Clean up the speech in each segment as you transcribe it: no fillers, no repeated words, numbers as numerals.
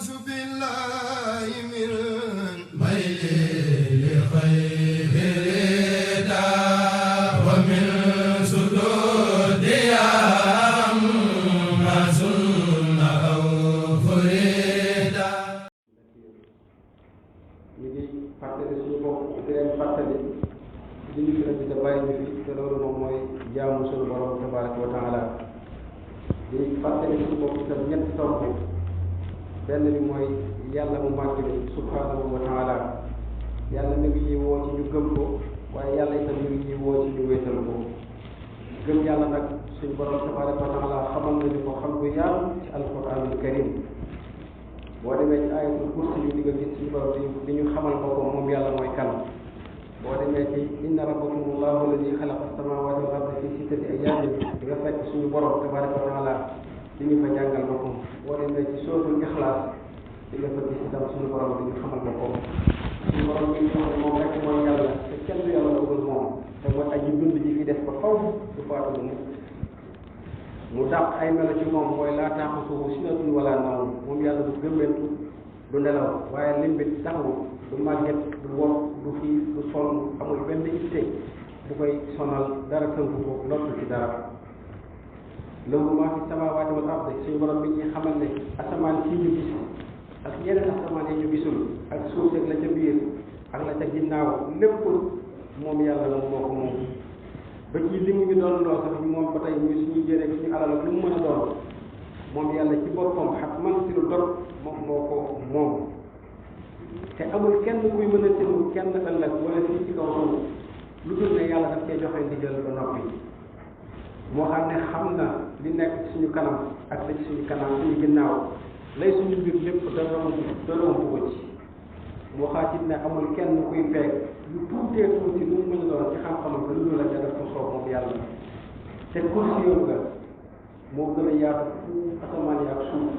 أعوذ بالله من ميل لخير رضا ومن سدود ما سن أو فريدا. ñu ngi fàttali suñu bopp di leen fàttali li ñu fi indi te bàyyi ñu fi te loolu moom mooy jaamu suñu borom tabaraka wa taala di fàttali suñu bopp itam ñetti tomb benn bi mooy yàlla mu màgg bi subhanahu wa taala yàlla mi ngi ñuy woo ci ñu gëm ko waaye yàlla itam mi ngi ñuy woo ci ñu wéetal ko gëm yàlla nag suñu borom tabaraka wa taala xamal nañu ko xam bu yaatu ci alquranul karim boo demee ci ayatul kursi yu di nga gis suñu borom di ñu xamal ko moom yàlla mooy kan boo demee ci inna rabbakum allahu alladi xalaqa samawati wal arda fi sittati ayaamin di nga fekk suñu borom tabaraka wa taala di ñu fa jàngal boppam boo demee ci sootul ixlaas di nga fa gis itam suñu borom di ñu xamal boppam suñu borom mi ngi wax ne moom rek mooy yàlla te kenn du yàlla bëggul moom te mooy aji dund ji fi des ba faw du faatu mu dàq ay melo ci moom mooy laa taaxusuhu sinatun wala nawm moom yàlla du gëmmentu du nelaw waaye lim bi taxawu du màgget du wopp du xiif du sonn amul benn itte bu koy sonal dara tënku ko lottu ci dara lahu maa fi samaawaati wal ardi suñu borom bi ñuy xamal ne asamaan sii ñu gis ak yeneen asamaan yi ñu gisul ak suuf ak la ca biir ak la ca ginnaaw lépp moom yàlla moom moo ko moom ba ci li mu ngi doon loo sax moom ba tey ñu suñu jëlee suñu alal ak lu mu mën a doon moom yàlla ci boppam xat man si lu dor moom moo ko moom te amul kenn kuy mën a tënku kenn ëllëg wala fii ci kaw suuf lu dul ne yàlla daf cee joxe ndigal ba noppi moo xam ne xam na li nekk ci suñu kanam ak la ci suñu kanam suñu ginnaaw lay suñu mbir lépp dara ump ko ci moo xaatit ne amul kenn kuy feeg lu tuutee tuuti lu mu mën a doon ci xam-xamam ba lu dul la def ko soob moom yàlla te kursi yoon nga moo gën a yaatu fu asamaan yi ak suuf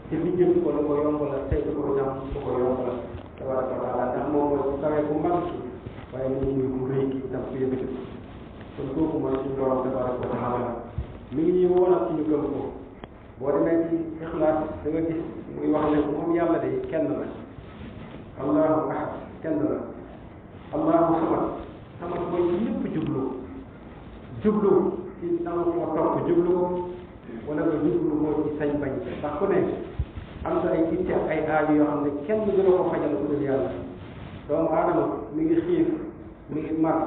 te li jëm ko la ko yombala tey ko jàmm su ko yombala tabaraka wa taala ndax moom mooy ku kawee ku mag ki waaye moom muy ku rëy ki itam ku yëkkati kon kooku mooy suñu borom tabaraka wa taala mi ngi ñuy woon ak suñu gëm ko boo demee ci ixlaas da nga gis muy wax ne moom yàlla de kenn la allahu ahad kenn la allahu samad mooy ci ñëpp jublu ci nama ko topp jublu wala nga jublu moo ci sañ bañ ndax ku ne am na ay itte ay aajo yoo xam ne kenn gën a ko fajal ku dul yàlla doomu aadama mi ngi xiif mi ngi mar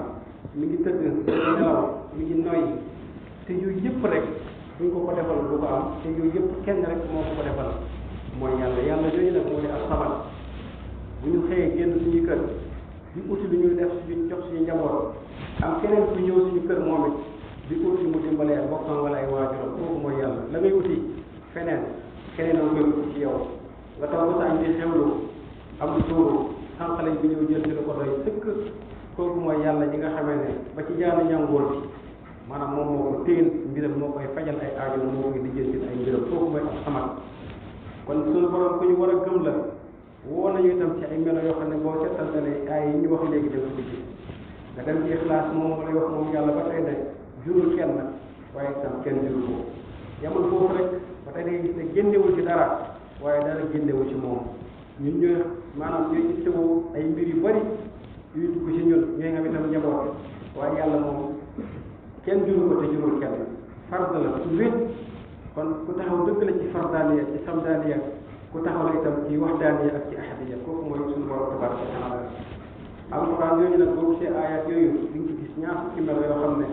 mi ngi tëdd mi ngi nelaw mi ngi noyyi te yooyu yëpp rek duñ ko defal du ko am te yooyu yëpp kenn rek moo ko defal mooy yàlla yooyu nag moo di as-samad bu ñu xëyee génn suñu kër di uti lu ñuy def suñu jox suñu njaboot am keneen ku ñëw suñu kër moom it di uti mu dimbalee bokkam wala ay waajuram kooku mooy yàlla la ngay uti feneen keneen koy uti ci yow nga taw ba sa añ di xewlu am tuuru sànqaleñ bi ñëw jël ci lu ko doy sëkk kooku mooy yàlla ji nga xamee ne ba ci jaanu ñàngoor bi maanaam moom moo ko téel mbiram moo koy fajal ay aajo moo koy lijjanti ay mbiram kooku mooy as-samad kon suñu borom ku ñu war a gëm la woo nañu itam ci ay melo yoo xam ne boo seetantalee ay yi ñu wax léegi da nga ko gis nga dem ci ixlaas moom lay wax moom yàlla ba tey ne jurul kenn waaye itam kenn jurul ko yamul foofu rek ba tey day gis ne génnewul ci dara waaye dara génnewul ci moom ñun ñu maanaam ñooy ittewoo ay mbir yu bari yuy dugg ci ñun ñooy nga itam njaboot waaye yàlla moom kenn jurul ko te jurul kenn fard la su wét kon ku taxaw dëgg la ci fardaaniya ci samdaaniya ku taxaw la itam ci waxdaaniya ak ci ahadiya kooku mooy suñu borom tabaraka wa taala alquran yooyu nag boo gisee ayat yooyu di nga ci gis ñaar fukki melo yoo xam ne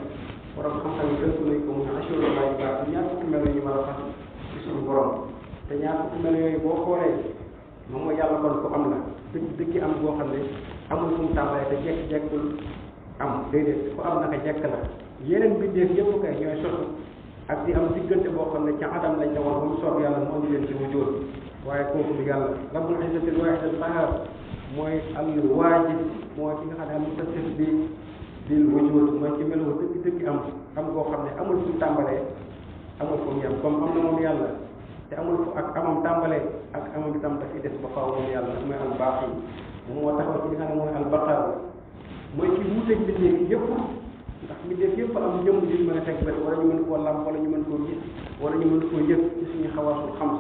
borom xam-xam yi tënk nañ ko muy ashura laay baax ñaar fukki melo yi ñu war a fas ci suñu borom te ñaar fukki melo yooyu boo xoolee moom mooy yàlla kon ku am la dëgg am boo xam ne amul fu mu tàmbalee te jekk-jekkul am déedéet ku am naka jekk la yeneen bindeef yëpp kay ñooy sosu ak di am diggante boo xam ne ca adam lañ ne woon ba mu soob yàlla mu andi leen ci wujud waaye kooku du yàlla rabbul izzatil waahidil qahhaar mooy al waajid mooy ki nga xam ne am tasif bi bil wujud mooy ci melo dëgg am boo xam ne amul fu mu tàmbalee amul fu mu yem comme am na moom yàlla te amul fu ak amam tàmbalee ak amam itam dafay des ba faaw moom yàlla mooy al baaqi moom moo taxaw ci li nga xam ne mooy al baqaar mooy ci wuuteeg bindeef yëpp ndax bindeef yëpp am jëmm ji mën a teg bët wala ñu mën koo lam wala ñu mën koo gis wala ñu mën koo yëg ci suñu xawaasul xam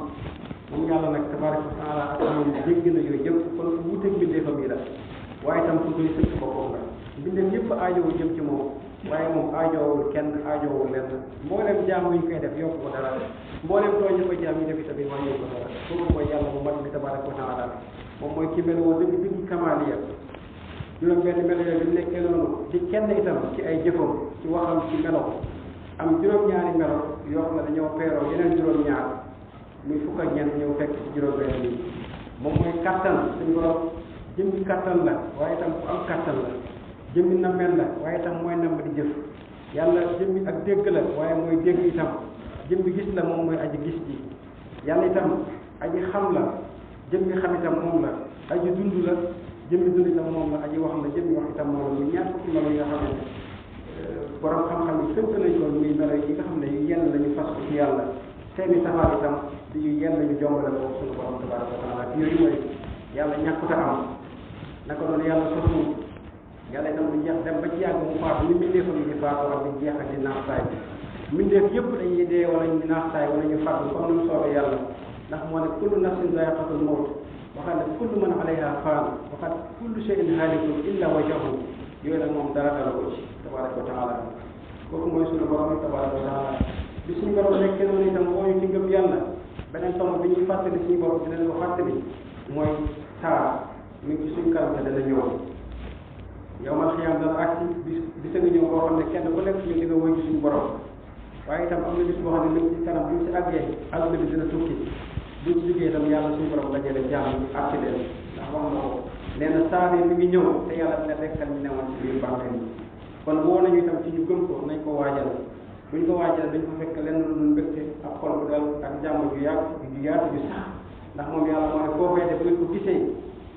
moom yàlla nag tabaraka wa taala ak moom dégg na yooyu yëpp kon fu wuteeg mbindeefam yi la waaye itam fu doy sëkk boppam la mbindeef yëpp aajowu jëm ci moom waaye moom aajowul kenn aajowul lenn mboolem jaam yi ñu koy def yokku ko dara mboolem tooñ ñu ko jaam yi def itamit wàññi ko dara kooku mooy yàlla bu mat bi tabaraka wa taala moom mooy ki mel woo dëgg dëgg kamaaliya juróom benn melo yooyu bi mu nekkee noonu ci kenn itam ci ay jëfam ci waxam ci melo am juróom-ñaari melo yoo xam ne dañoo peeroo yeneen juróom-ñaar muy fukk ak ñeent ñëw fekk ci juróom benn yi moom mooy kattan suñu borom jëmmi kattan la waaye itam ku am kattan la jëmmi nammel la waaye itam mooy namm di jëf yàlla jëmmi ak dégg la waaye mooy dégg itam jëmmi gis la moom mooy aji gis ji yàlla itam aji xam la jëmmi xam itam moom la aji dund la jëmmi dund itam moom la aji wax la jëmmi wax itam moom la muy ñaar fukki melo yi nga xam ne borom xam-xam yi fënt nañ ko muy melo yi nga xam ne yu yenn lañu fas ko ci yàlla seeni safar itam di yu yenn lañu jombale ko suñu borom tabaraka wa taala ci yooyu mooy yàlla ñàkkuta am naka noonu yàlla sosu yàlla itam du jeex dem ba ci yàgg mu faatu ni mbindeefam yi di faatu ak di jeex ak di naaxtaay mbindeef yëpp dañuy dee wala ñu naaxtaay wala ñu faatu comme ni mu soobee yàlla ndax moo ne kullu nafsin zaa'iqatul mawt waxaat ne kullu man alayha faan waxaat kullu shay'in haalikun illa wajhahu yooyu nag moom dara dara ko ci tabaraka wa taala kooku mooy suñu borom tabaraka wa taala bi suñu borom nekkee noonu itam woo ñu ci ngëm yàlla beneen tomb bi ñuy fàttali suñu borom di leen ko fàttali mooy saa mi ngi ci suñu kanam dana ñëw yow man xiyam dana agsi bis nga ñëw boo xam ne kenn ku nekk ñu di nga woy ci suñu borom waaye itam am na bis boo xam ne mi ngi ci kanam buñ ci àggee àdduna bi dina tukki buñ ci liggéey itam yàlla suñu borom dajale jaam yi àtte leen ndax wax na ko nee na saa bi mi ngi ñëw te yàlla dina dekkal ñu newoon ci biir bàmmeel yi kon woo nañu itam ci ñu gëm ko nañ ko waajal buñ ko waajal dañ ko fekk lenn lu dul mbégte ak xol bu dal ak jàmm ju yaatu ju sax ndax moom yàlla moo ne foofee de bu ngeen ko gisee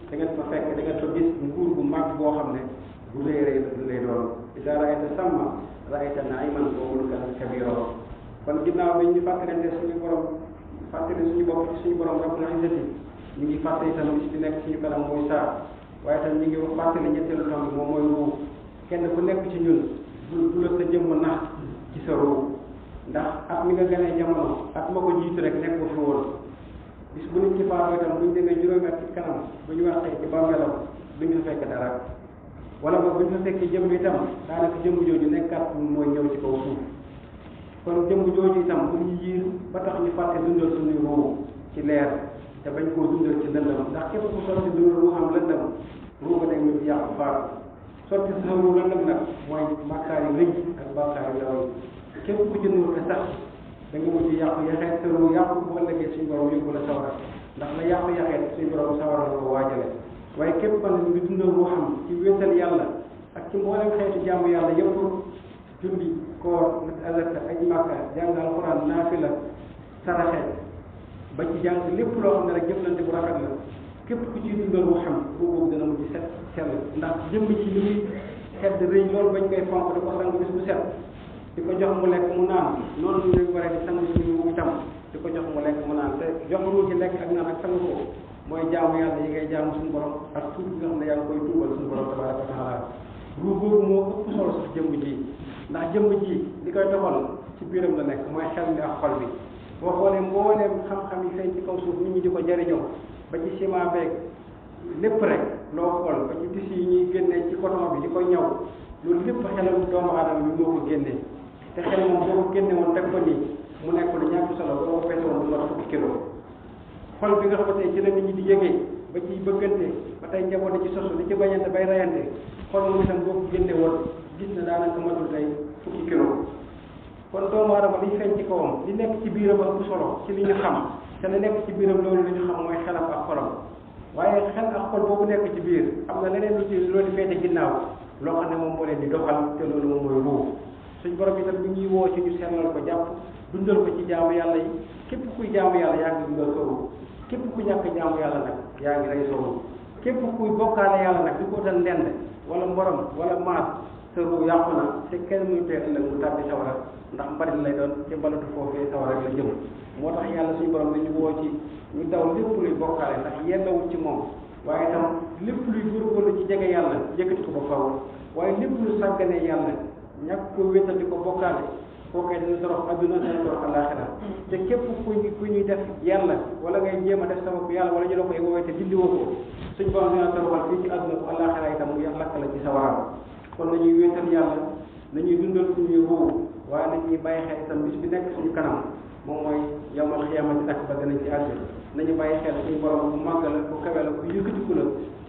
da ngeen fa fekk da ngeen fa gis nguur bu mag boo xam ne bu rëy rëy lay doon idaa ra'ayta samma ra'ayta na'iman wa mulkan kabira kon ginnaaw bi ñu fàttalante suñu borom fàttali suñu bopp ci suñu borom rabbul izzati ñu ngi fàttali itam bis bi nekk suñu kanam mooy saa waaye itam ñu ngi fàttali ñetteelu tomb moom mooy ruu kenn ku nekk ci ñun bu la sa jëmm nax ci sa ruu ndax at mi nga gënee jamono at ma ko jiitu rek nekk fi woon bis bu nit ci faatoo itam bu ñu demee juróomi at ci kanam bu ñu waxee ci bàmmeelam duñ fa fekk dara wala boog bu ñu fa fekkee jëmm itam daanaka jëmm jooju nekkaat mooy ñëw ci kaw suuf kon jëmm jooju itam bu ñu yiir ba tax ñu fàtte dundal suñuy ruu ci leer te bañ koo dundal ci lëndam ndax képp ku sotti dundal ruu am lëndam ruu nga day mujj yàqu faatu sotti sa ruu lëndam nag mooy bàkkaar yu rëy ak bàkkaar yu ndaw yi képp ku ci nuur te sax da nga mujj yàqu yaxeet sa ruu yàqu bu ëllëgee suñu borom yóbbu la sawara ndax la yàqu yaxeet suñu borom sawara la ko waajale waaye képp kon ngi dundal ruu xam ci wéetal yàlla ak ci mboolem xeetu jaamu yàlla yëpp julli koor azaka aj màkka jàng alxuraan naafila saraxe ba ci jàng lépp loo xam ne rek jëflante bu rafet la képp ku ci dundal wu xam ruu boobu dana mujj set sell ndax jëmm ci li muy xedd rëy loolu bañ koy fonk di ko sang bis bu set di ko jox mu lekk mu naan noonu ñu waree di sang suñu itam di ko jox mu lekk mu naan te jox ruu ci lekk ak naan ak sang ko mooy jaamu yàlla yi ngay jaamu suñu borom ak tuub bi nga xam ne yaa ngi koy tuubal suñu borom tabaraka wa taala ruu boobu moo ëpp solo sax jëmm ji ndax jëmm ji li koy doxal ci biiram la nekk mooy xel mi ak xol bi boo xoolee mbooleem xam-xam yi feeñ ci kaw suuf nit ñi di ko jariñoo ba ci ciment beeg lépp rek loo xool ba ci tissu yi ñuy génnee ci coton bi di ko ñaw loolu lépp xelam doomu aadama bi moo ko génnee te xel moom boo ko génne woon teg ko nii mu nekk lu ñàkk solo boo ko peese woon du mat fukki kilo xol bi nga xamante ne ci la nit ñi di yëgee ba ci bëggante ba tey njaboot di ci sosu di ci bañante bay rayante xol moom itam boo ko génne woon gis na daanaka matul tey fukki kilo kon doomu aadama liy feeñ ci kawam li nekk ci biiram ëpp solo ci li ñu xam te la nekk ci biiram loolu li ñu xam mooy xelam ak xolam waaye xel ak xol boobu nekk ci biir am na leneen lu ci loolu feete ginnaaw loo xam ne moom moo leen di doxal te loolu moom mooy ruu suñ borom itam bi ñuy woo ci ñu sellal ko jàpp dundal ko ci jaamu yàlla yi képp kuy jaamu yàlla yaa ngi dundal sa ruu képp ku ñàkk jaamu yàlla nag yaa ngi rey sa ruu képp kuy bokkaale yàlla nag di ko utal ndend wala mborom wala maas sa ruu yàqu na te kenn muy tee ëllëg mu tàbbi sawara ndax mbarit lay doon ci mbalatu foofee sawara rek la jëm moo tax yàlla suñu borom dañu woo ci ñu daw lépp luy bokkaale ndax yellawul ci moom waaye itam lépp luy góorgóorlu ci jege yàlla yëkkati ko ba faw waaye lépp lu sàgganee yàlla ñàkk ko wéetal di ko bokkaale kookee dina torox adduna dina torox àllaaxira te képp ku ñuy def yàlla wala ngay jéem a def sababu yàlla wala ñu la koy woowee te dindiwoo ko suñ borom dina toroxal fii ci adduna bu àllaaxira itam mu lakk la ci sa waraam kon nañuy wéetal yàlla nañuy dundal suñuy ruu waaye nañuy bàyyi xel itam bis bi nekk suñu kanam moom mooy yawmal xiyaamati nak ba danañ ci àgg nañu bàyyi xel suñu borom bu màgg la bu kawe la bu yëkkatiku la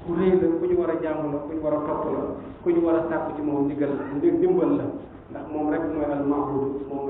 ku rëy la ku ñu war a jaamu la ku ñu war a topp la ku ñu war a sàkku ci moom ndimbal la ndax moom rek mooy al maabudu moom